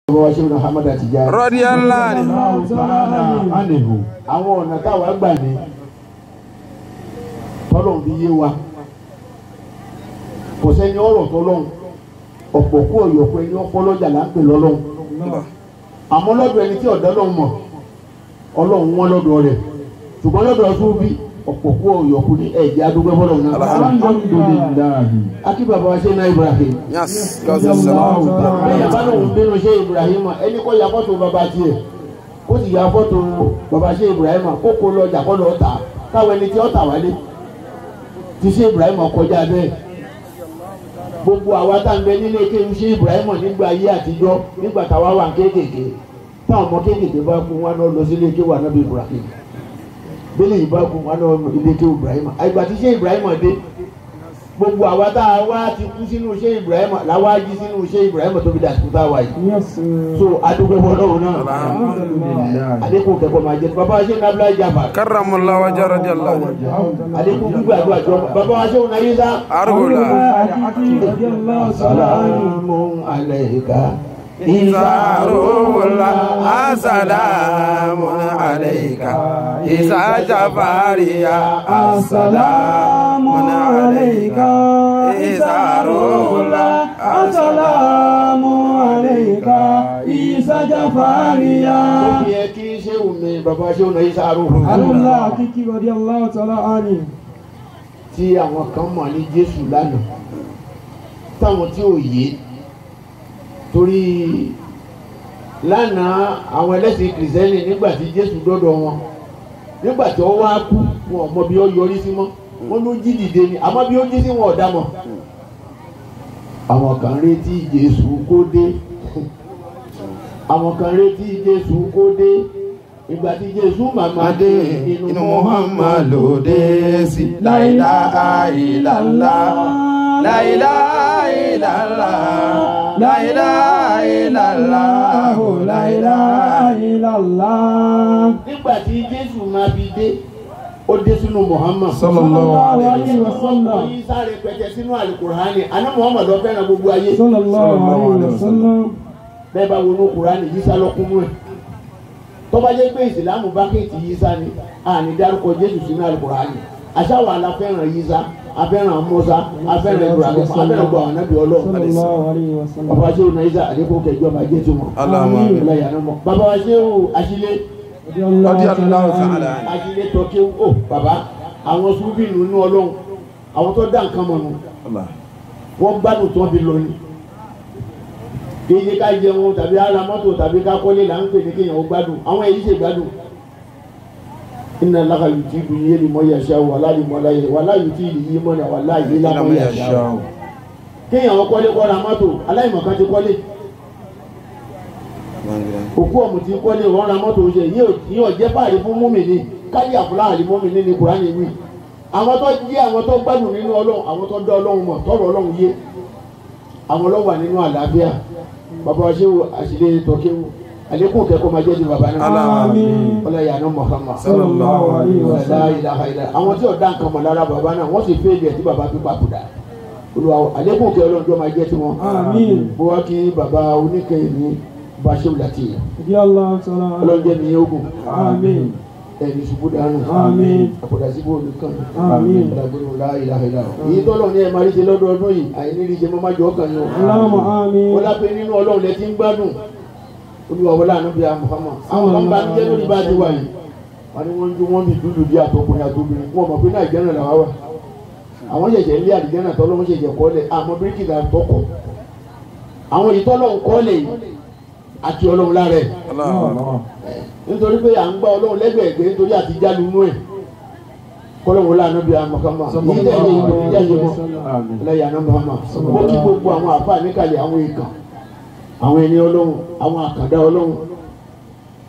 Bàbá wa Sheikh Muhammad Tijani. Radiyallahu anhu. Àwọn ọ̀nà táwa gbà ní tọ́lọ́hún fi yé wa. Kò sẹ́ni ọ̀rọ̀ tọ́lọ́hún. Ọ̀pọ̀ kú ọ̀yọ̀kọ̀ ẹni ọpọlọ́jà là ń pè lọ́lọ́hún. Àmọ́ lọ́dọ̀ ẹni tí ọ̀dọ́ lọ́hún mọ̀, Ọlọ́hun wọn lọ́dọ̀ rẹ̀. Ṣùgbọ́n lọ́dọ̀ Súfì ọ̀pọ̀ kú ọ̀yọ̀kú ní ẹ̀jẹ̀ adúgbò fọlọ́hún náà. Alhamdulillahi. Akí bàbá wa Sheikh Ibrahim. Bẹ́ẹ̀ bá lóun bínú Sheikh Ibrahim ẹni kọ́ ya fọ́tò bàbá tiẹ̀ kó sì ya fọ́tò bàbá Sheikh Ibrahim kó kó lọ jà kó lọ tà káwọn ẹni tí ó tà wálé ti Sheikh Ibrahim kọjá bẹ́ẹ̀. Gbogbo àwa tá ń bẹ nílé kéwú Sheikh Ibrahim nígbà ayé àtijọ́ nígbà táwa wà kéékèèké táwọn ọmọ kéékèèké bá kú wọn lọ sí ilé kéwú Ànábì Ibrahim bẹ́lẹ̀ yìí bá kú wọn lọ ilé kéwú Ibrahim àgbà tí Sheikh Ibrahim dé gbogbo àwa tá a wá ti kú sínú Sheikh Ibrahim làwa jí sínú Sheikh Ibrahim tó fi dàsìkò tá a wà yìí. So adúgbò fọlọ́run náà àlékún kẹ́kọ̀ọ́ máa jẹ bàbá wa Sheikh Abdullahi Jafar. Karramallahu wajhahu radiyallahu. Àlékún gbígbàdúrà jọ bàbá wa Sheikh Nayisa. Arúgbó. Assalamu alayka. Isarula assalamu alayka Isa Jafariya assalamu alayka Isarula assalamu alayka Isa Jafariya. Ó fi ẹ kí ṣéwù mi bàbá ṣéwù náà Isarula. Alhamdulillah kíkí radiyallahu ta'ala anhu. Tí àwọn kan mọ̀ ní Jésù lánàá táwọn tí ò yé torí lánàá àwọn ẹlẹ́sìn kìrìsìtẹ́nì nígbà tí Jésù dọ́dọ̀ wọn nígbà tí ó wá kú wọn ò mọ bí ó yọrí sí mọ́ wọn ló jí dìde ni àmọ́ bí ó jí sí wọn ò dá mọ̀. Àwọn kan retí Jésù kó dé àwọn kan retí Jésù kó dé ìgbà tí Jésù màmá dé inú Muhammad ló dé sí la ilaha illallah la ilaha illallah. La ilaha illallah, la ilaha illallah. Nígbà tí Jésù máa fi dé, ó dé sínú Muhammad. Sallallahu alayhi wa sallam. Ó yí sáré pẹ̀tẹ́ sínú Alukur'ani. Àná Muhammad ló fẹ́ràn gbogbo ayé. Sallallahu alayhi wa sallam. Bẹ́ẹ̀ bá wọnú Kur'ani, Yísá lọ kún mú ẹ̀. Tó bá jẹ́ pé Ìsìlámù bá kéètì Yísá ni, àní dárúkọ Jésù sínú Alukur'ani. Àṣà wà la fẹ́ràn Yísá. Afẹ́ràn Musa, afẹ́ràn Ibrahim, afẹ́ràn gbogbo àwọn ànábì Ọlọ́run. Bàbá wa Shehu Naisa àlékún kẹjọ máa jẹ́ tiwọn. Bàbá wa Shehu Asile. Asile tọ́kẹ́ ó bàbá àwọn Súfì nínú Ọlọ́run àwọn tó dá nǹkan mọ̀ nù. Wọ́n gbádùn tó fi lọ ni. Kéye ká jẹun tàbí ara mọ́tò tàbí ká kọ́lé là ń pè ní kéèyàn ó gbádùn. Àwọn èyí ṣe gbádùn. Inna Allaha yutibu liman yasha'u wala yutibu liman wala liman yasha'u. Kéèyàn kọ́lé kọ́ra mọ́tò aláìmọ̀kan ti kọ́lé. Òkú ọ̀mù ti kọ́lé wọ́n ra mọ́tò ṣe yíò jẹ́ fáàrí fún múmìnì kájí àfúláàrí múmìnì ní Kùránì wí. Àwọn tó jẹ́ àwọn tó gbádùn nínú Ọlọ́run àwọn tó dá Ọlọ́run mọ̀ tọ́rọ̀ Ọlọ́run yé. Àwọn ló wà nínú àlàáfíà. Bàbá wa Shehu Asile tọ́kéwù. Àlékún kẹ́kọ̀ọ́ máa jẹ́ di bàbá náà. Ọlọ́yà náà Muhammad. Sallallahu alayhi wa sallam. Àwọn tí ò dá nǹkan mọ̀ lára bàbá náà wọ́n sì fẹ́ẹ̀lì ẹ̀ tí bàbá fi papòdà. Olúwa àlékún kẹ́ Ọlọ́run tó máa jẹ́ tiwọn. Bó wá kí bàbá oníkẹyìn ní Bashiru Lateef. Ọlọ́run jẹ́ mi ogun. Ẹni ṣubú dànù. Àpòdà síbò nìkan. Ọ̀dàgbọ́n la ilaha illallah. Èyí tọ́lọ̀ ní ẹ̀ máa rí ṣe lọ́dọọdún yìí àìní rí ṣe mọ́ má jọ ọkàn yìí o. Wọ́n lápẹ́ nínú Ọlọ́run lẹ ti ń gbádùn. Olúwa wọlé ànábì Muhammad àwọn kan bá ń jẹ́ lórí bá ti wà yìí wọ́n ní wọ́n ń jó wọ́n mi dúdú bí àtọkùnrin àtobìnrin wọ́n mọ̀ pé náà ìjẹ́nà làwa wà àwọn ṣẹ̀ṣẹ̀ ń lé àdìjẹ́nà tọ́lọ́hún ṣẹ̀ṣẹ̀ kọ́lẹ̀ àmọ́ bíríkìlà tọkọ̀ àwọn èyí tọ́lọ́hún kọ́lẹ̀ yìí àti Ọlọ́run lára ẹ̀ nítorí pé à ń gbá Ọlọ́run lẹ́gbẹ̀ẹ́gbẹ́ nítorí àti jálu inú ẹ̀ kọ́lọ́hún wọlé ànábì Muhammad yìí tẹ̀lé ìlú ìjáde mọ́ ọlọ́yà àná Muhammad ó kí gbogbo àwọn àfáà níkàlẹ̀ àwọn èèkàn àwọn ẹni Ọlọ́run àwọn àkàndá Ọlọ́run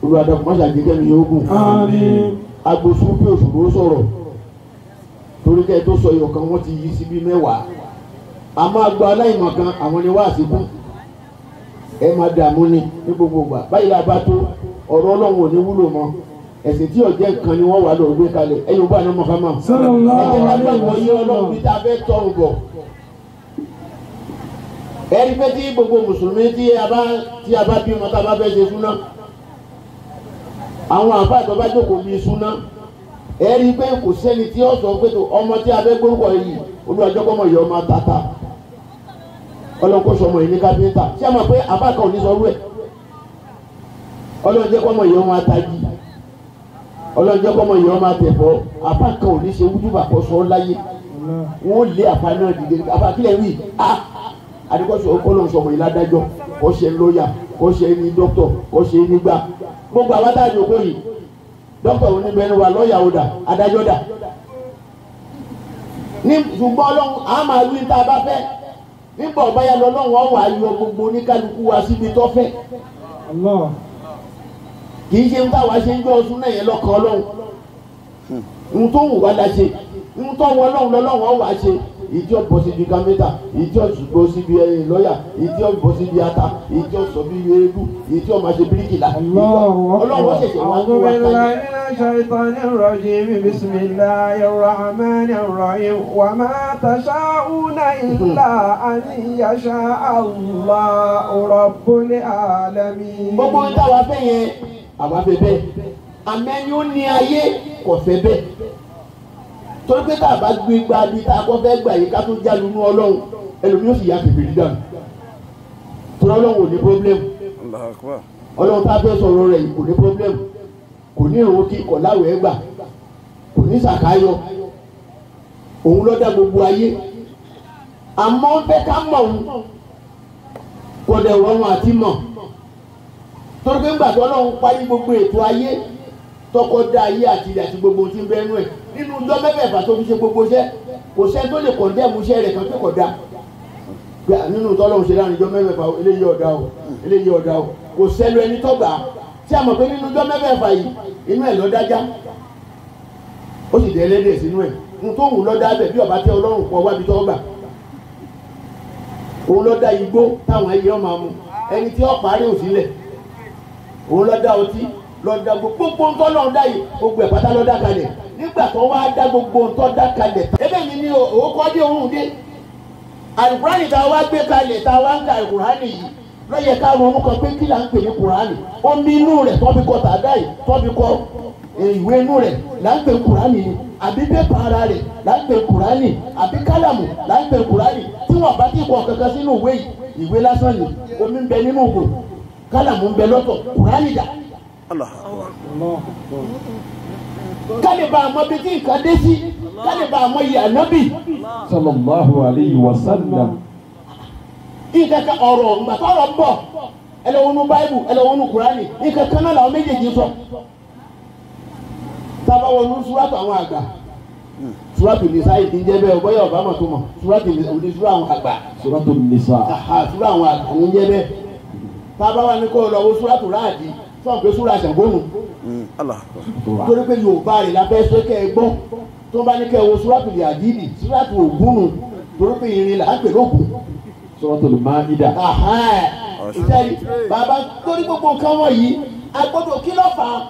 olùwàdàkùn mọ́sá jẹ́kẹ́ mi yóò gùn. Agbósù bí òṣùrò sọ̀rọ̀ torí kẹ́ ẹ tó sọ ìyọ̀kan wọ́n ti yí sí bí mẹ́wàá. Àmọ́ agbo aláìmọ̀ kan àwọn ni wá àsìkò ẹ máa dààmú ni ní gbogbo ìgbà báyìí la bá tó ọ̀rọ̀ Ọlọ́run ò ní wúlò mọ́ ẹ̀sìn tí ọ̀jẹ̀ nǹkan ni wọ́n wà lọ́ọ́ gbé kalẹ̀ ẹ̀yin bá ní Muhammad. Ẹ jẹ́ ká gbàgbọ́ yé Ọlọ́run bí tá a fẹ́ tọrùn bọ̀. Ẹni pé tí gbogbo mùsùlùmí tí a bá bímọ tá a bá fẹ́ ṣe súná, àwọn àfáà tó bá jókòó bíi súná, ẹni pé kò sẹ́ni tí ó sọ pé tó ọmọ tí a fẹ́ gbórúkọ yìí olùwàjọkọ́mọ yìí ọmọ tata ọlọ́kọ́sọ ọmọ yìí ní kápẹ́ńtà. Ṣé ẹ mọ̀ pé àfáà kan ò ní sọ rú ẹ̀? Ọlọ́jẹ́kọ́mọ yìí ọmọ atají, ọlọ́jẹ́kọ́mọ yìí ọmọ atẹ̀fọ́. Àfáà kan ò ní ṣe wújúbà kọ́ sọ láyé, wọ́n lé àfáà náà dìde. Àfáà kílẹ̀ wí adikọsọ ọlọ́run sọmọ yìí ládájọ́, kò ṣe lọ́yà, kò ṣe ní dókítọ̀, kò ṣe nígbà. Gbogbo àwọn tá a jòkó yìí, dókítà oníbẹ̀rẹ̀ wa, lọ́yà ó dà, adájọ́ dà. Ní ṣùgbọ́n ọlọ́run a máa wí tá a bá fẹ́. Nígbà ọba yà lọ́lọ́run ọ̀ wá yọ gbogbo oníkálukú wa síbi tó fẹ́. Kì í ṣe ń táwa ṣe ń jọ ọsùn náà yẹn lọ́kàn ọlọ́run. Ń tó wù wá la ṣe, ń tó wọ ọlọ́run lọ́lọ́run ọ̀ wá ṣe. Ìjọ bọ́ síbi kámẹ́tà, ìjọ bọ́ síbi lọ́yà, ìjọ bọ́ síbi ata, ìjọ sọ bí eégún, ìjọ máa ṣe bíríkìlà. Ọlọ́run ṣẹ̀ṣẹ̀ wá tó wá káyé. Bismillahir rahmanir rahim wa ma tasha'una illa an yasha Allahu rabbul alamin. Gbogbo ń táwa fẹ́ yẹn, àwa fẹ́ bẹ́ẹ̀. Àmẹ́ni ó ní ayé kò fẹ́ bẹ́ẹ̀. Torí pé tá a bá gbé gba bí tá a kọ́ fẹ́ gbà yìí ká tó já lunú ọlọ́run, ẹlòmíì ó sì ya fèfèrè dànù. Torí ọlọ́run ò ní pọ́blẹ́mù. Ọlọ́run tá a fẹ́ sọ̀rọ̀ rẹ̀ yìí kò ní pọ́blẹ́mù. Kò ní ìrun kí kò láwẹ̀ẹ́ gbà, kò ní sàkáyọ. Òun ló dá gbogbo ayé. Àmọ́ ń fẹ́ ká mọ̀ òun, kò dẹ̀ rọrùn àti mọ̀. Torí pé ńgbà tó ọlọ́run parí gbogbo ètò ayé, tọkọ dá ayé àti ilẹ̀ àti gbogbo ohun tí ń bẹ nú ẹ̀ nínú ọjọ́ mẹ́fẹ̀ẹ̀fà tó fi ṣe gbogbo iṣẹ́, kò sẹ́ni tó lè kọ̀ndẹ́mù iṣẹ́ rẹ̀ kan pé kò dáa. Nínú tọ́lọ́hún ṣe láàrin ọjọ́ mẹ́fẹ̀ẹ̀fà, eléyìí ọ̀dà o, eléyìí ọ̀dà o, kò sẹ́nu ẹni tó gbà á. Tí a mọ̀ pé nínú ọjọ́ mẹ́fẹ̀ẹ̀fà yìí inú ẹ̀ ló dájá, ó sì dé ẹlẹ́dẹ̀ sínú ẹ̀. N tó wù lọ́dá bẹ̀ bí ọba tẹ ọlọ́run kọ wábi tó gbà. Òun ló dá igbó táwọn ẹyẹ ọmọ mu, ẹni tí ó parí ò sílẹ̀. Òun ló dá ọtí, lọ́dà gbogbo ńtọ́ lọ́n dá yìí, gbogbo ẹ̀ pátá lọ́dà kalẹ̀. Nígbà tó wá dá gbogbo ńtọ́ dá kalẹ̀. Ebe mi ni òkò dé òun dé. Àlùkùránì tá a wá gbé kalẹ̀, tá a wá ń ka àlùkùránì yìí, lọ́yẹ̀ ká ronú kan pé kí là ń pè ní kùránì. Omi inú rẹ̀ tó fi kọ tàdá yìí, tó fi kọ ìwé inú rẹ̀ là ń pè kùránì ni, àbí pépà ara rẹ̀ là ń pè kùránì, àbí kálàmù là ń pè kùránì. Tí wọ́n bá ti kọ kankan sínú ìwé yìí, ìwé lásán ni, omi ń bẹ nínú ògò, kálàmù ń bẹ lọ́tọ̀, kùránì dà. Kálí bá a mọ bí tí nǹkan dé sí, kálí bá a mọ iye ànábì. Sallallahu alayhi wa sallam. Nǹkan kan ọ̀rọ̀ ìgbà tọ́rọ̀ ń bọ̀, ẹ lọ wọnú báíbù, ẹ lọ wọnú kùránì, nǹkan kan náà làwọn méjèèjì sọ. Tábà wọnú súrátù àwọn àgbà, súrátù Nìsáì ti ń jẹ́ bẹ́ẹ̀, bóyá ọ̀bá mọ̀ tó mọ̀, súrátù Nìsáì àwọn àgbà. Súrátù Nìsáì. Súrà àwọn àgbà ń jẹ́ bẹ́ẹ̀. Tábà wà ní kó lọ wo súrátù Ráàdì, sọ pé súra Ṣàngónù. Torí pé Yorùbá rẹ̀ la fẹ́ sọ kẹ́ ẹ gbọ́. Tó bá ní kẹ́ ẹ wo súrátù Yàdídì, súrátù Ògúnù, torí pé irin là ń pè lóògùn. Súrátù Máídà. Ìtẹ́rí bàbá torí gbogbo nǹkan wọ̀nyí, a gbọ́dọ̀ kí ló fà á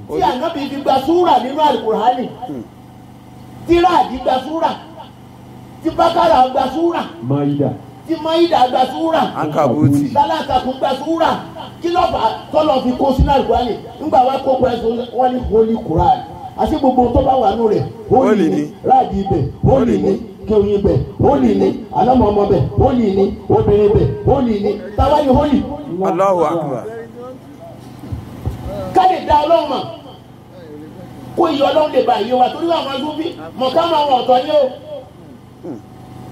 tí ànábì fi gba súrà nínú Àlùkùránì, tí Ráàdì gba súrà, tí Bákàrà gba súrà, Máídà, tí Máídà gba súrà, Tálátàkùn gba súrà. Kí ló fà á tọ́lọ̀ fi kó sínú Àlùkùránì? Ńgbà wá kó Kùránì wọ́n ní holy Quran. Àti gbogbo tó bá wà nù rẹ̀ holy ni, Ráàdì ibẹ̀ holy ni, kéwìn ibẹ̀ holy ni, alámọ̀ọ́mọ bẹ̀ holy ni, obìnrin bẹ̀ holy ni, táwa ni holy. Allahu Akbar. Ká lè dá ọlọ́run mọ̀, kó iye ọlọ́run lè bá iye wa, torí àwọn Súfí mọ̀kámọ̀ àwọn ọ̀tọ̀ ni ó,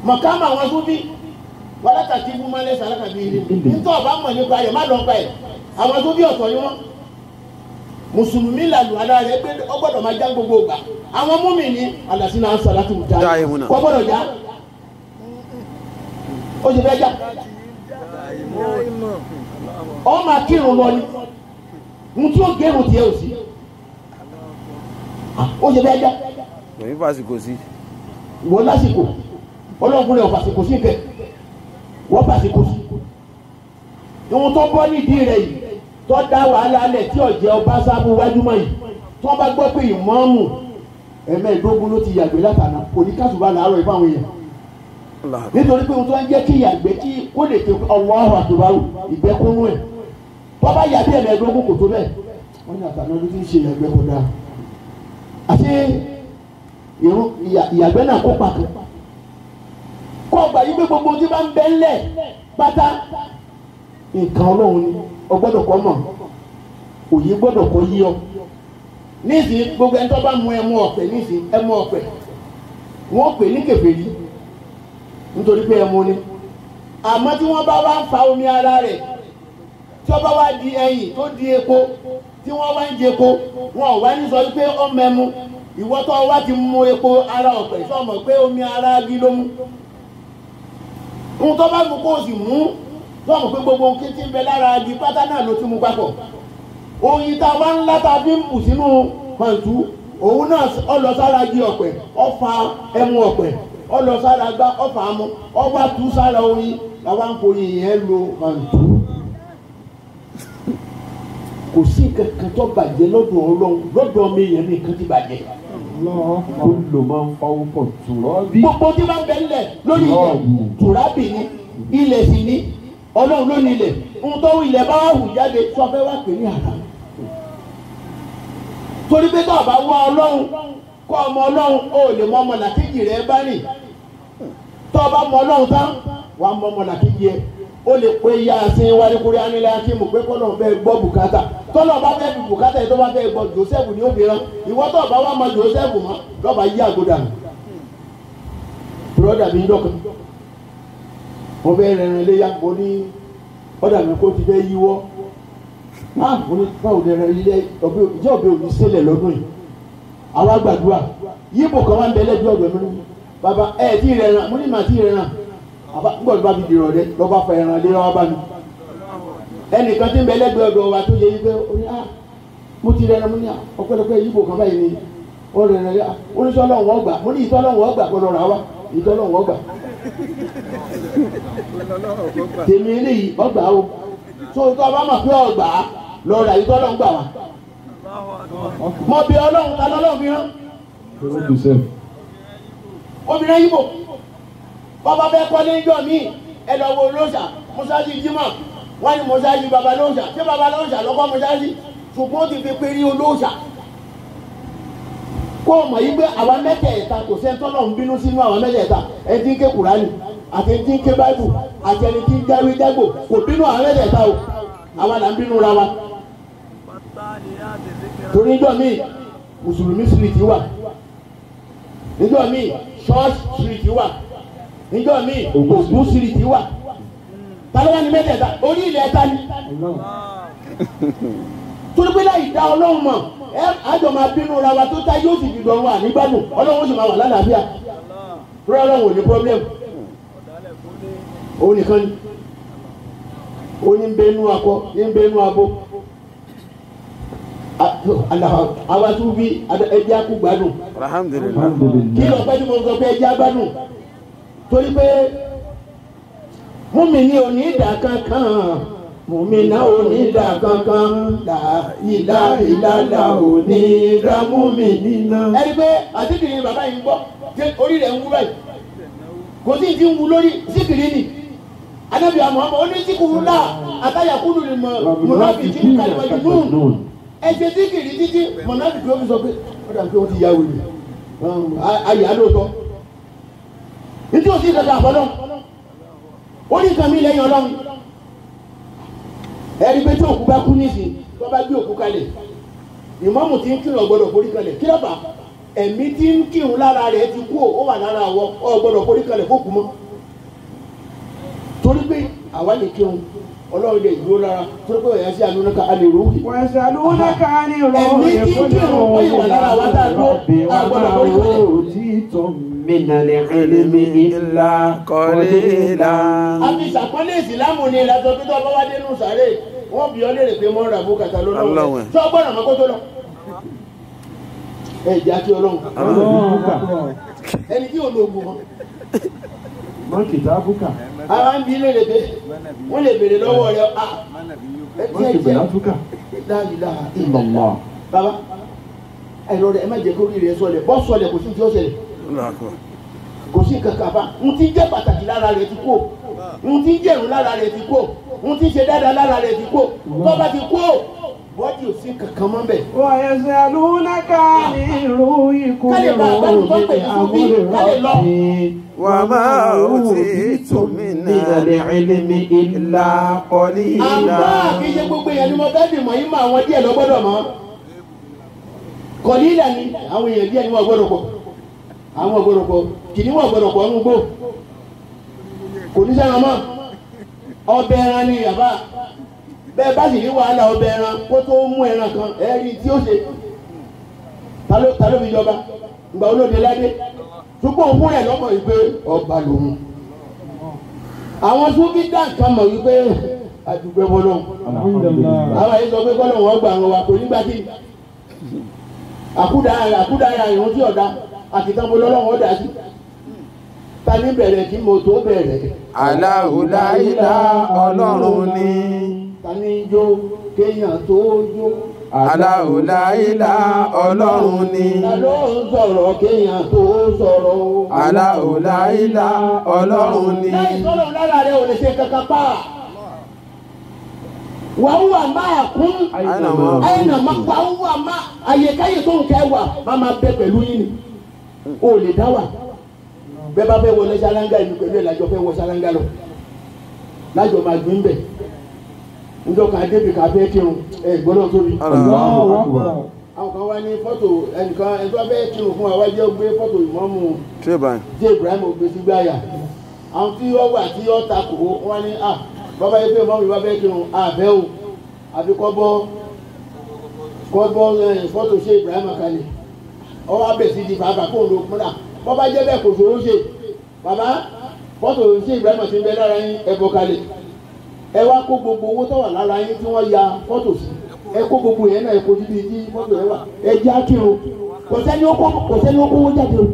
mọ̀kámọ̀ àwọn Súfí wàlátà tí fún malẹ̀ sàlákà bíi ilé nítorí ọba mọ̀ nípa rẹ̀ má lọ pa ẹ̀. Àwọn Súfí ọ̀tọ̀ ni wọ́n. Mùsùlùmí làlù ala rẹ̀ pé ó gbọ́dọ̀ máa já gbogbo gbà. Àwọn múmi ní alásìnà sàlátù já kò gbọ́dọ̀ já, ó sì fẹ́ já, ọ máa kírun lọ ni n tí ó gérun tiẹ̀ ò sí, ó sì fẹ́ já. Wọ́n lásìkò ọlọ́run rẹ̀ ò fàsìkò sí kẹ, wọ́n fàsìkò sí. Ìwọ̀n tó bọ́ nídìí rẹ̀ yìí tó dá wàhálà lẹ̀ tí ọ̀jẹ̀ ọba sábú wájú mọ́ yìí, tó bá gbọ́ pé ìmọ̀ọ́mù ẹ̀mẹ́ẹ̀dógún ló ti yàgbé látàná, kò ní kásùbà làárọ̀ ìfọ̀ àwọn èèyàn. Nítorí pé ohun tó ń jẹ́ kí ìyàgbẹ́ kí kó lè tó Allahu Akbar ìgbẹ́ kúnú ẹ̀. Tó bá yà bí ẹ̀mẹ́ẹ̀dógún kò tó bẹ́ẹ̀. Wọ́n ní àtàná ló ti ń ṣe ìyàgbẹ́ kò dáa. Àti ìyàgbẹ́ náà kó pàtó. Kó ọgbà yí pé gbogbo tí bá ń bẹ ńlẹ̀ pátá nǹkan Ọlọ́run ni o gbọ́dọ̀ kọ́ mọ̀, òye gbọ́dọ̀ kọ́ yí ọ. Nísìnyí gbogbo ẹni tó bá mu ẹmu ọ̀pẹ nísìnyí ẹmu ọ̀pẹ wọ́n pè ní kèfèrí nítorí pé ẹmu ni. Àmọ́ tí wọ́n bá wá ń fa omi ara rẹ̀ tí wọ́n bá wá di ẹyìn tó di epo tí wọ́n wá ń jẹ epo wọn ò wá ní sọ pé ọmọ ẹmu. Ìwọ tó wá ti mu epo ara ọ̀pẹ sọmọ pé omi ara agi ló mú. Ohun tó bá mú kó o sì mú sọmọ pé gbogbo ohun tí ń bẹ lára agi pátá náà ló ti mú papọ̀. Oyin tá a wá ńlá tá a fi ń bù sínú pàǹtú òun náà ó lọ sára igi ọ̀pẹ ó fa ẹmu ọ̀pẹ ó lọ sára gbá ó fà á mu ó wá tú sára oyin làwa ń foyin yẹn lo pàǹtú. Kò sí nǹkan tó bàjẹ́ lọ́dọ̀ Ọlọ́run lọ́dọ̀ ọmọ èèyàn ní nǹkan ti bàjẹ́. Kullu man fawqa turabi. Gbogbo tí bá ń bẹ nílẹ̀ lórí ilẹ̀ tùrábì ni ilẹ̀ sì ni Ọlọ́run ló ní ilẹ̀. Ohun tó ilẹ̀ bá wà hù jáde tó fẹ́ wá pè ní àrà. Torí pé tó o bá wá Ọlọ́run kọ́ ọmọ Ọlọ́run o lè mọ ọmọ làkejì rẹ bá rìn. Tó o bá mọ Ọlọ́run tán wàá mọ ọmọ làkejì ẹ. O lè pe ya sin wáríkúrí ánilá kí mo pé kọ́nà bẹ́ẹ̀ gbọ́ bùkátà. Tọ́lọ̀ bá fẹ́ fi bùkátà yìí tó bá fẹ́ gbọ́ Joseph ní obìnrin. Ìwọ tó bá wá mọ Joseph mọ́ lọ́ba yí àgọ́dà. Bùrọ́dà mi ń dọ̀kan. Mo fẹ́ rẹ̀rìn léyà mo ní ọ̀dà mi kó ti fẹ́ yíwọ́. Mo ní báwo ni ẹran ilé ìjọ òbí òní sílẹ̀ lọ́dún yìí. Àwa gbàdúrà. Yíbo kan wá ń bẹ lẹ́jọ́ ọ̀dọ̀ mi ní. Bàbá ẹ̀ tí rẹ̀ràn mo ní màá tí rẹ̀ràn. Ngbọ̀dọ̀ bá fi dìrọ̀ dẹ lọ́ba fa ẹran lé wá bá mi. Ẹnìkan tí ń bẹ lẹ́gbẹ̀ẹ́ ọ̀dọ̀ wa tó yẹ yí pé ó ní à mo ti rẹran mo ní à ọpẹ́lọpẹ́ yíbo kan báyìí ni ó rẹran lé ó ní sọ́lọ́hún ọgbà mo ní ìtọ́lọ́hún ọgbà kó lọ rà wá ìtọ́lọ́hún ọgbà. Tèmi eléyìí ọgbà o tó tó ọba mọ̀ pé ọgbà lọ rà ìtọ́lọ́hún gbà wá. Mo bí Ọlọ́run ta lọ́lọ́run fi rán. Obìnrin yíbo bàbá fẹ́ kọ́lé ńjọ́ mi ẹ lọ wo olóòṣà mọ́ṣáláṣí jímọ̀ wọ́n ní mọ́ṣáláṣí baba lóòṣà ṣé baba lóòṣà lọ́kọ́ mọ́ṣáláṣí ṣùgbọ́n ó ti fi péré olóòṣà. Kó o mọ̀ yí pé àwa mẹ́tẹ̀ẹ̀ta kò sẹ́ńtọ́ náà ń bínú sínú àwa mẹ́tẹ̀ẹ̀ta ẹni tí ń ké Kùránì àti ẹni tí ń ké Báíbù àti ẹni tí ń jáwé jágbò kò bínú àwa mẹ́tẹ̀ẹ̀ta o àwa là ń bínú ra wa. Torí níjọ́ míì Mùsùlùmí street wà, níjọ́ míì church street wà, níjọ́ míì Ògún street wà. Ta ló wà ní mẹ́tẹ̀ẹ̀ta? Orí ilẹ̀ ẹ̀ta ni. Torí pé láì dá Ọlọ́run mọ̀ ẹ àjọ máa bínú ra wa tó tá yóò sì fi dọ̀run ànígbádùn Ọlọ́run ó sì máa wà lálàáfíà. Torí Ọlọ́run ò ní problem. Òun nìkan ni. Ó ní bẹnu akọ ní bẹnu abo. Àwa tún bí ẹjẹ́ akú gbádùn. Alhamdulillah. Kí ló pẹ́ tí mo sọ pé ẹjẹ́ agbádùn? Torí pé múmi ní onídàá kankan múmi náà onídàá kankan là ìlà ìlàlà onídàá múmi nínà. Ẹni pé àtìkìrì ni bàbá yìí ń gbọ́ orí rẹ̀ ń wú báyìí kò sí ti ń wú lórí síkìrì ni Ànábì Muhammad ó ní síkìrì náà àtàyàkúlù ni mọ̀nàfíkì ní kàlùmọ̀jù nùn ẹ ṣe síkìrì títí mọ̀nàfíkì ó fi sọ pé ó dàbí pé ó ti ya wèrè ayé alóòótọ́ nítorí òsì kankan àbọ̀lọ́ ó ní nǹkan mi lẹ́yìn Ọlọ́run. Ẹni pé tí òkú bá kú nísìn tó bá gbé òkú kalẹ̀ ìmáàmù tí ń kírun ọ̀gbọ́dọ̀ forí kalẹ̀ kí ló fà ẹ̀mí tí ń kírun lára rẹ̀ ti kú ó wà lára àwọ ọ̀gbọ́dọ̀ forí kalẹ̀ fókù mọ́. Torí pé àwa lè kírun Ọlọ́run lè dúró lára torí pé ọ̀yà sí àlùnáka a lè rúkì. Ẹ̀mí tí ń kírun ó yìí wà lára àwa tá a dúró àgbọ́dọ̀ forí kalẹ̀. Minal ilmi illa qalila. Àfi ìsàpọ́nlé ìsìlámù ni ìlàsọ pé tó bá wá dénú sàárè wọ́n bí ọ léèrè pé mọ́ ra bùkátà lọ́wọ́ rẹ̀ tó gbọ́dọ̀ mọ́ kó tó lọ. Ẹ jẹ́ àti Ọlọ́run ẹni tí ò lo oògùn mọ́. Mọ́ kìtàbùkà. Àwa ń bi léèrè pé wọ́n lè béèrè lọ́wọ́ rẹ̀ Mọ́ kìtàbùkà. La ilaha illallah. Bàbá ẹ lọ rẹ ẹ má jẹ́ kó rí rẹ sọlẹ̀ bọ́ sọlẹ̀ kò sí ti ó ṣẹlẹ̀. Kò sí kankan bá n ti jẹ́ pàtàkì lára rẹ̀ ti kó, n ti jẹ́ ìrún lára rẹ̀ ti kó, n ti ṣe dáadáa lára rẹ̀ ti kó, tó bá ti kó bọ́dì ò sí kankan mọ́ bẹ́ẹ̀. Wa yasalunaka ani ruhi Ká lè bá àgbàdo tó ń pè ní Súfì, ká lè lọ. وما أوتيتم من العلم إلا قليلا. Àmọ́ kì í ṣe gbogbo èèyàn ni mo fẹ́ dì mọ́ yín mọ́, àwọn díẹ̀ ló gbọ́dọ̀ mọ́. Kọ̀lílà ni àwọn èèyàn díẹ̀ ni wọ́n gbọ́dọ̀ pọ̀. Àwọn gbọ́dọ̀ pọ̀, kìnìún wọ́n gbọ́dọ̀ pọ̀ ń gbó. Kò ní sẹ́ran mọ́. Ọbẹ̀ ẹran ni yàrá. Bẹ́ẹ̀ bá sì ní wàhálà ọbẹ̀ ẹran kó tó mú ẹran kan ẹ̀rí tí ó ṣe. Ta ló fi jọba? Ìgbà olóde ládé. Ṣùgbọ́n òun rẹ̀ lọ́mọ yìí pé ọba lòun. Àwọn Súfì dá nǹkan mọ̀ wípé àdúgbò bọ́lọ̀. Àwọn yìí sọ pé bọ́lọ̀ wọn gbà wọn wà kò nígbà tí àkúdà ìrún tí ọ̀dà àkìtàn bọ́lọ̀ wọn dà sí. Ta ní bẹ̀rẹ̀ kí mo tó bẹ̀rẹ̀? Allahu la ilaha Ọlọ́run ni. Ta ní jó kéèyàn tó jó? Allahu la ilaha Ọlọ́run ni. Ta ló ń sọ̀rọ̀ kéèyàn tó sọ̀rọ̀? Allahu la ilaha Ọlọ́run ni. Láì sọ̀rọ̀ lára rẹ̀ ò lè ṣe kankan pa. Wàhùwà máa kún ẹ̀nà máa wàhùwà máa àyèkáyè tó ń kẹ́ wà máa máa bẹ pẹ̀lú yín ni. O lè dá wà. Bẹ́ẹ̀ bá fẹ́ wọlé ṣáláńgá ìlú pẹ̀lú ẹ̀ lájọ fẹ́ wọ ṣáláńgá lọ. Lájọ máa gbé ń bẹ̀. Njọ́ kan débi ká fẹ́ kírun ẹ gbọ́dọ̀ tóbi. Àwọn kan wá ní fọ́tò ẹnìkan ẹni tó fẹ́ kírun fún wa wá jẹ́ gbé fọ́tò ìmọ̀ọ́mù tí Ibrahim gbé sí gbáyà. Àwọn tí wọ́n wà tí wọ́n takò wọ́n ní à bàbá yìí pé mọ́mí bá fẹ́ kírun àbẹ́ o àfi kọ́ bọ́ fọ́tò ṣe Ibrahim kalẹ̀. Ọwọ́ abẹ́ sí di bàbá kó ló múra. Bọ́bá jẹ́ bẹ́ẹ̀ kò ṣòro ṣe. Bàbá fọ́tò ṣe Ibrahim ti ń bẹ lára yín ẹ bọ́ kalẹ̀. Ẹ wá kó gbogbo owó tó wà lára yín tí wọ́n ya fọ́tò sí, ẹ kó gbogbo yẹn náà ẹ kó síbi tí fọ́tò yẹn wà, ẹ jẹ́ àkírun. Kò sẹ́ni ó kówó jáde o.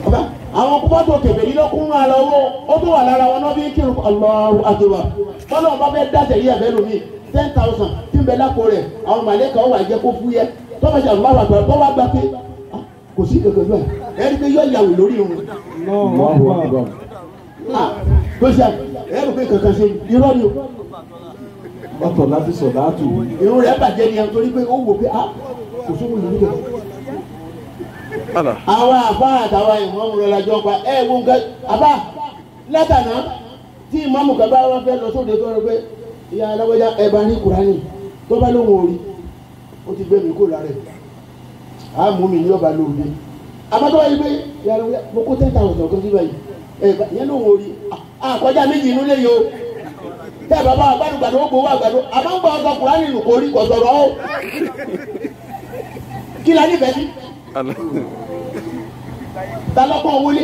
Bàbá àwọn fọ́tò kẹfẹ́ yìí lọ́kùnrin àlọ́ owó ó tó wà lára wọn náà bí kírun. Allahu akbar. Bọ́lá wọn bá fẹ́ dáṣẹ̀ yí ẹ̀fẹ́ lómi 10,000 tí ń bẹ lápò rẹ̀, àwọn màlẹ́kà ó wà jẹ́ kó fúyẹ́ tọ́ba ṣe Allahu akbar bọ́ wá gba pé kò sí kankan náà ẹni pé yọ ìyàwó lórí òun. Tó ṣe ẹ rò pé kankan ṣe irọ́ ni o. Ọ̀tọ̀ láti sọ̀ láàtù. Irun rẹ̀ bàjẹ́ ni torí pé ó wò pé kò sóhun lórí kẹ̀kẹ́. Àwọn àbá àtàwọn ìmọ̀ọ́mù rẹ̀ lajọ pa ẹ wo nǹkan àbá látànà tí ìmọ̀ọ́mù kan bá wọn fẹ́ lọ sóde tó rẹ pé ìyá aláwọ̀já ẹ bá ní Kùránì tó bá lóhùn orí ó ti gbé mi kó lára ẹ̀ á mú mi ní ọba lóde. Àbátọ́ wáyé pé ìyá aláwọ̀já mo kó 10,000 kan sí báyìí ẹ yẹn lóhùn orí àkọjá méjì inú lé yìí o tẹ bàbá àgbàdùgbàdù ó gbowó àgbàdo àmọ́ ń gbọ́ ọ̀sán Kùránì nù kò rí kò sọ̀rọ̀ o kí la nífẹ̀ẹ́ sí. Ta lọ́kọ̀ wọlé.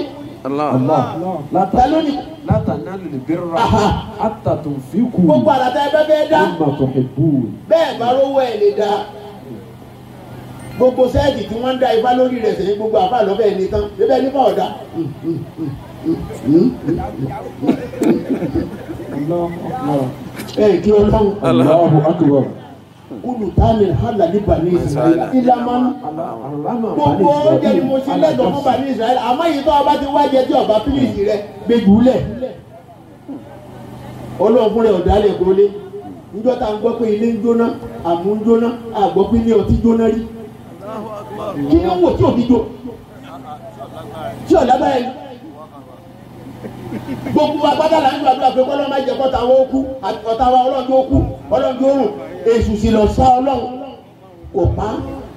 Ta ló ní. Látànálù lè bẹ̀rẹ̀ àtàtúnfíkù. Gbogbo àràtà ẹ bẹ́ẹ̀ bẹ́ẹ̀ dá. Bẹ́ẹ̀ bá rówó ẹ̀ lè dá. Gbogbo sẹ́ẹ̀tì tí wọ́n ń dá ifá lórí rẹ̀ sẹ́yìn gbogbo àfa lọ́fẹ̀ẹ́ ní tán. Bẹ́ẹ̀ nípa ọ̀dà. Ẹ kí Ọlọ́run. Allahu akbar. Kulu tani hala ní Bani Israẹli ìlànà gbogbo oúnjẹ ni mo ṣe lẹ́tọ̀ọ́ fún Bani Israẹli àmọ́ yìí tó ọba ti wá jẹ tí ọba pílìsì rẹ gbẹdúlẹ̀ Ọlọ́run fúnra ọ̀dàlẹ̀ kò lé níjọ́ tá à ń gbọ́ pé ilé ń jóná àmú ń jóná àgbọ́ pé ilé ọtí jóná rí kí ni ó wò tí òbí jó tí ọ̀lágbára yìí gbogbo agbada la ń gbàdúrà pé kọ́lọ́ má jẹ́ kọ́ta wọn ó kú ọ̀tá wa Ọlọ́run tó kú Ọlọ́run tó rùn èṣù sì lọ sá Ọlọ́run kò pa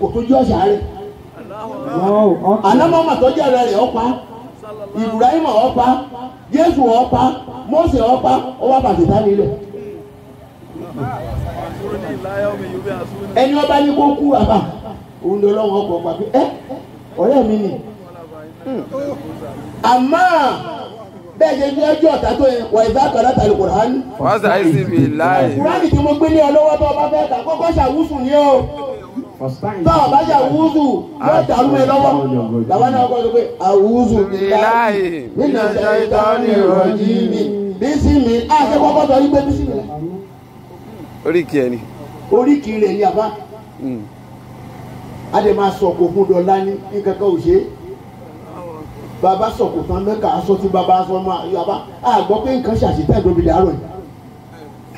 kò tó jẹ́ ọ̀sà rẹ̀ ànámọ́mà tó jẹ́ ọ̀rẹ́ rẹ̀ ọ̀pa Ibrahim ọ̀pa Jésù ọ̀pa Mósè ọ̀pa ọwọ́ bàtìtá nílẹ̀ ẹni ọba ní kó kú àbá òun lọ lọ́wọ́ ọkọ̀ pàpẹ ẹ ọ̀rẹ́ mi ni àmọ́ bẹ́ẹ̀ ṣe ní ọjọ́ ọ̀tá tó yẹ wà ìdá kàrá tàbí Kùránì. Wọ́n sàì sí mi láì. Kùránì tí mo gbé ní ọlọ́wọ́ tó ọba fẹ́ kà kọ́kọ́ ṣàwùsù ni o. Tó ọba ṣàwùsù yóò dàrú ẹ lọ́wọ́. Bàbá náà kọ́ sọ pé àwùsù mi láì nínú ṣàìtánì rọ̀jì mi bísí mi á ṣe kọ́kọ́ sọ yí pé bísí mi. Oríkì ẹ ni. Oríkì rẹ̀ ni àbá. A lè máa sọ̀kò fún dọ̀la ní nǹkankan ò ṣe é. Bàbá sọ̀kò tán mẹ́ka aṣọ tí bàbá aṣọ máa yọ a gbọ́ pé nǹkan ṣàṣetẹ́ ìdóbi dàárọ̀ yìí.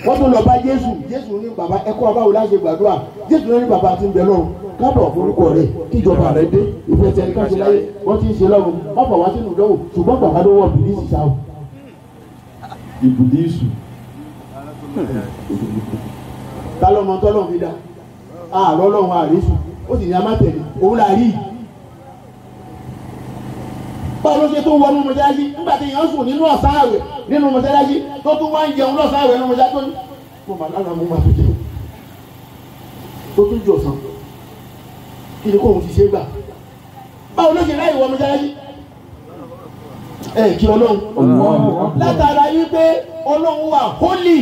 Wọ́n tún lọ bá Jésù. Jésù ní bàbá ẹ̀kọ́ abáwo láṣẹ gbàdúrà. Jésù ní bàbá ti ń bẹ lọ́run. Kábọ̀ forúkọ rẹ̀ kíjọba rẹ̀ dé. Ìfẹ́ tẹni ká ṣe láyé. Wọ́n ti ń ṣe lọ́run. Wọ́n fà wá sínú ìdánwò. Ṣùgbọ́n bàbá ló wọ̀ bìlísì sá o. Ìbùdísù. Ta lọ́mọ tọ́lọ́ fi dá? Àárọ̀ lọ́run àrísù. Ó sì ní a má tẹ̀lé. Òun là rí. Báwo ló ṣe tó wọnú mọ́ṣáláṣí nígbà tí èèyàn sùn nínú ọ̀sán àwẹ̀ nínú mọ́ṣáláṣí tó tún wá ń jẹun lọ́sàn àwẹ̀ nínú mọ́ṣáláṣí tó ní. Mo mà lára mo máa tó jẹun tó tún jọ̀sán kí ni kóun ti ṣe gbà. Báwo ló ṣe láì wọ mọ́ṣáláṣí? Ẹ kí Ọlọ́run látara wípé Ọlọ́run wà hólì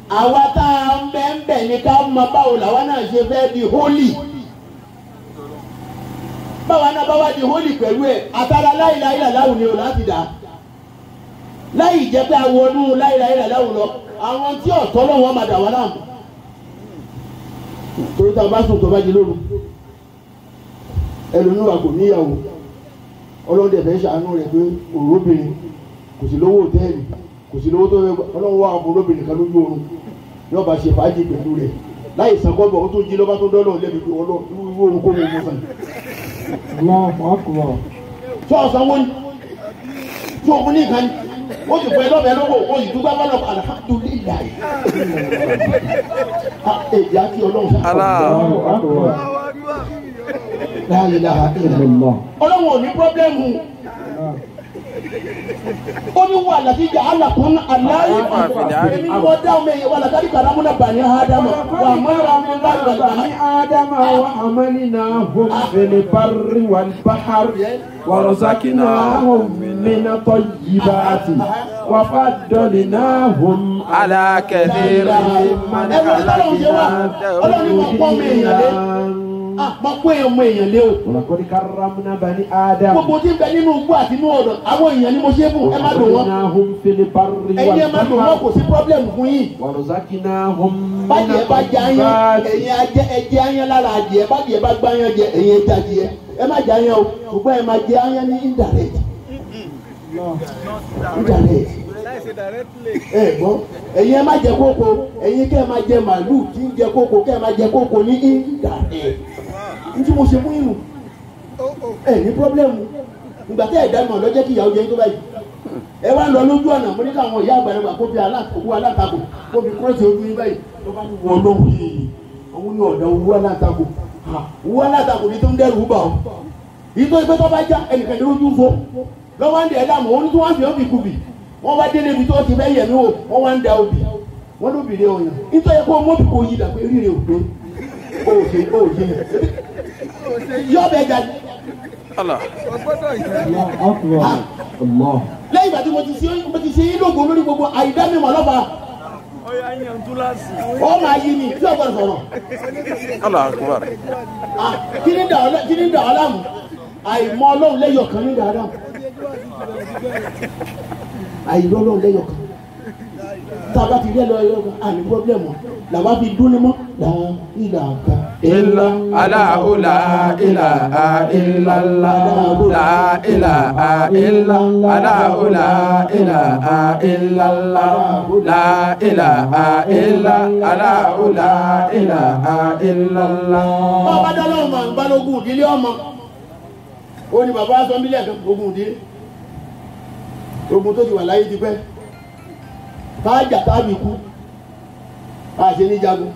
àwa tá a ń bẹ́ ń bẹ̀ ní ká mọ báwo làwa náà ṣe fẹ́ di hólì. Báwa náà bá wá di hólì pẹ̀lú ẹ̀ àtàrà láìláìlà láwù ni o láti dà láì jẹ́ pé awọnú láìláìlà láwù lọ àwọn tí ọ̀tọ́ lọ́wọ́ máa dà wá láàmú. Torí tá a bá sùn tó bá di lóru ẹlòmíràn kò níyàwó ọlọ́dẹ fẹ́ ṣàánú rẹ̀ pé òróbìnrin kò sí lówó òtẹ́ẹ̀lì kò sí lówó tó fẹ́ ọlọ́run wá òróbìnrin kan lójú oorun yóò bá ṣe fàájì pẹ̀lú rẹ̀ láì sàn kọ́bọ̀ ó tún jí lọ́ba tó dọ́lọ́ lẹ́bi pé ọlọ́run oorun kó mú un sàn. Allahu Akbar. Tó ọ̀sán wọ́n ní tó òun ní ìkànnì ó sì fún ẹ lọ́bẹ̀ẹ́ lọ́wọ́ ó sì dúpẹ́ bọ́lọ̀ alhamdulilayi. Èyí á kí ọlọ́run sá. Allahu Akbar. La ilaha illallah. Ọlọ́run ò ní pọ́blẹ́mù. Ó ní wà láti jà alàkún aláyé èmi ni wọ́n dá ọmọ èèyàn wà látàrí kàrámúnà bani ádámà wà mọ́ra mi bá bani ádámà wà hamalnahum fil barri wal bahri wa razaqnahum mina tayyibati wa faddalnahum ala kathirin mimman khalaqna. Ọlọ́run ní wọ́n pọ́n mi èèyàn lé. Mọ pé ọmọ èèyàn lé o. Walaqad karramna bani Adam. Gbogbo tí ń bẹ nínú igbó àti inú ọ̀dọ̀ àwọn èèyàn ni mo ṣe fún ẹ má dùn wọ́n. Ẹ̀yin ẹ má dùn wọ́n kò sí pọ́blẹ́mù fún yín. Warzaqnahum. Bájẹ́ bá jẹ aáyán ẹ̀yin ajẹ́ ẹ̀jẹ̀ aáyán lára adìẹ bájẹ́ bá gbá aáyán jẹ ẹ̀yin ẹja adìẹ ẹ má jẹ aáyán o ṣùgbọ́n ẹ má jẹ aáyán ní indirect. Indirect. Ẹ gbọ́ ẹ̀yin ẹ má jẹ kókó ẹ̀yin kẹ́ ẹ má jẹ màálù tí ń jẹ kókó kẹ́ ẹ má jẹ kókó ní indirect. Ntí mo ṣe fún yín ẹ ní pọ́blẹ́mù ìgbà tẹ́ ẹ̀ dá mọ̀ lọ́jọ́ kí ìyàwó jẹ tó báyìí ẹ wá lọ lójú ọ̀nà mo ní káwọn ìyá àgbàlagbà kó fi owó alátakò kó fi kúrọ́ọ̀sì ojú yín báyìí tó bá ní wọ lóhùn yìí òun ní ọ̀dà owó alátakò owó alátakò ní tó ń dẹ́rù bà ọ́ yìí tó pé tó bá já ẹnìkan ní ojú fo lọ́wọ́ ń dẹ̀ dààmú òun ní tí wọ́n fi ọ́ fi kubì wọ́n wá délé ibi tó ti fẹ́ yẹ̀ mí wò wọ́n wá ń da obì wọ́n lóbì rẹ̀ ọ̀yàn nítorí kó mọ́bì kò yí dàpé rírẹ̀ òpé òṣè òṣè yọ bẹ jáde. Lẹ́yìn ìgbà tí mo ti ṣe yín lógo lórí gbogbo àìdámímọ̀ lọ́fà. Ó máa yí ni tí o gbọ́dọ̀ sọ̀rọ̀. Kí ni dà ọ́ láàmú? Àìmọ̀ Ọlọ́run lẹ́yọ̀ kan ní dàá láàmú. Àìrọ̀ Ọlọ́run lẹ́yọ̀ kan. Tá a bá ti rí ẹ lọ ẹyọ kan, àní pọ́blẹ́mù làwa fi dún ní mọ́. La ilaha illa Allahu la ilaha illallah la ilaha illa Allahu la ilaha illallah la ilaha illa Allahu la ilaha illallah. Bàbá dáná ọmọ àgbàlógún ìdílé ọmọ ó ní bàbá sọ mílíọ̀nù kan ogun ìdílé ogun tó ti wà láyé ti pẹ́ tájà tábì kú àṣẹ ní jagun.